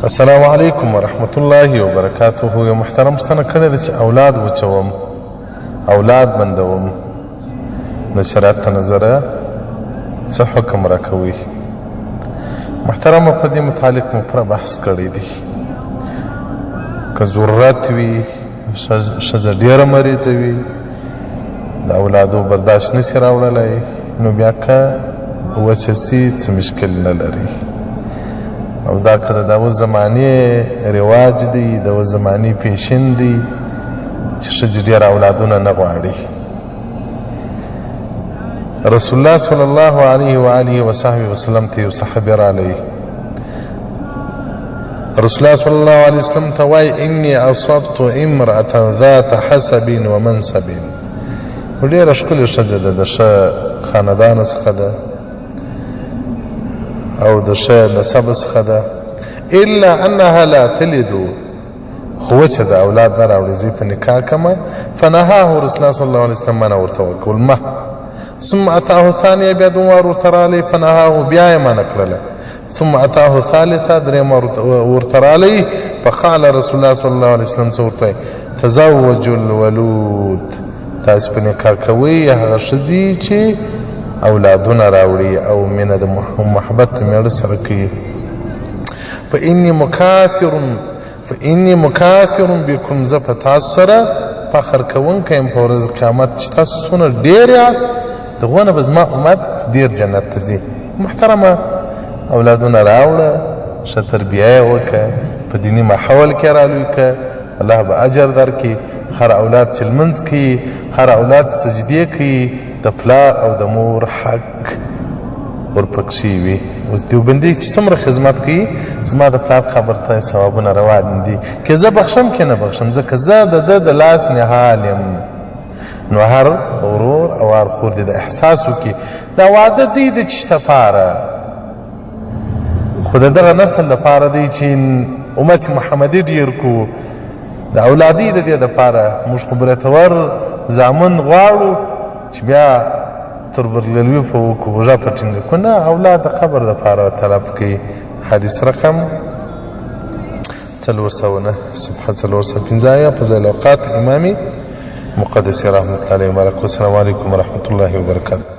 السلام علیکم ورحمت الله وبرکاته. یو محترم پوښتنه کړې ده چې اولاد وچوم، اولاد بندوم، د شریعت ته نظره څه حکم راکوي؟ محترمه، په دې متعلق مو پوره بحث کړی دی. که ضرورت وي، ښځه ډېره مریضه وي، د اولادو برداشت نشي راوړلی، نو بیا که وچه سي څه مشکل نه لري. او دا که د دغه زمانې رواج دی، د زمانې پیشن دی چې ښځې ډېر اولادونه نه غواړي. رسول الله صلی الله علیه و آله و صحبه وسلم ته یو صحابي راغلی، رسول الله صلی الله علیه وسلم ته وایي: انی اصبت امرأة ذات حسب و منصب. ډېره ښکلې ښځه ده، د ښه خاندان څخه ده او د ښه نسب څخه ده، الا انها لا تلد، خو وچه د اولاد نه راوړي، زه په نکاح کمه. فنهاه رسول الله صلی الله علیه وسلم، منع ورته وکول مه. ثم اتاه ثانیه، بیا دوم وار ورته راغلی، فنهاه، بیا یې منع کړله. ثم اتاه ثالثه، دریم ورته راغلی، فقال رسول الله صلی الله علیه وسلم، څه ورته؟ تزوج الولود، تاسو په نکاح کوئ هغه ښځې چې اولادونه راوړي او مینه د محبت میړه سره کوي. فإني مکاثر بكم، زه په تاسو سره فخر کوونکی یم په ورځ قیامت چې تاسو څونه ډېر یاست، دغو نه به زما امت ډېر جنت ته ځي. محترمه، اولادونه راوړه، ښه تربیه یې وکړه، په دیني ماحول کې رالوی کړه، الله به اجر درکړي. هر اولاد چې لمونځ کوي، هر اولاد سجدې کوي، د پلار او د مور حق ورپکښې وي. اوس دیوبندي چې څومره خدمت کوي، زما د پلار قبر ته ثوابونه روان دي، که زه بخښم که نه بخښم، ځکه زه د ده د لاس نهال یم. نو هر ورور او هر خور دې د احساس وکړي، دا واده دی د چش دپاره، خو د دغه نسل دپاره دی چې امت محمدي ډیر کو، د اولادي د دې دپاره. موږ خو برتور زامن غواړو چې بیا تر برللوي په وکړو، اوږه په ټینګه کړو. نه، اولاد د قبر دپاره طلب کوي. حدیث رقم 409، صفحه 475، فضایل اوقات امامي مقدس رحمت الله علیه مبارک. والسلام علیکم ورحمت الله وبرکاته.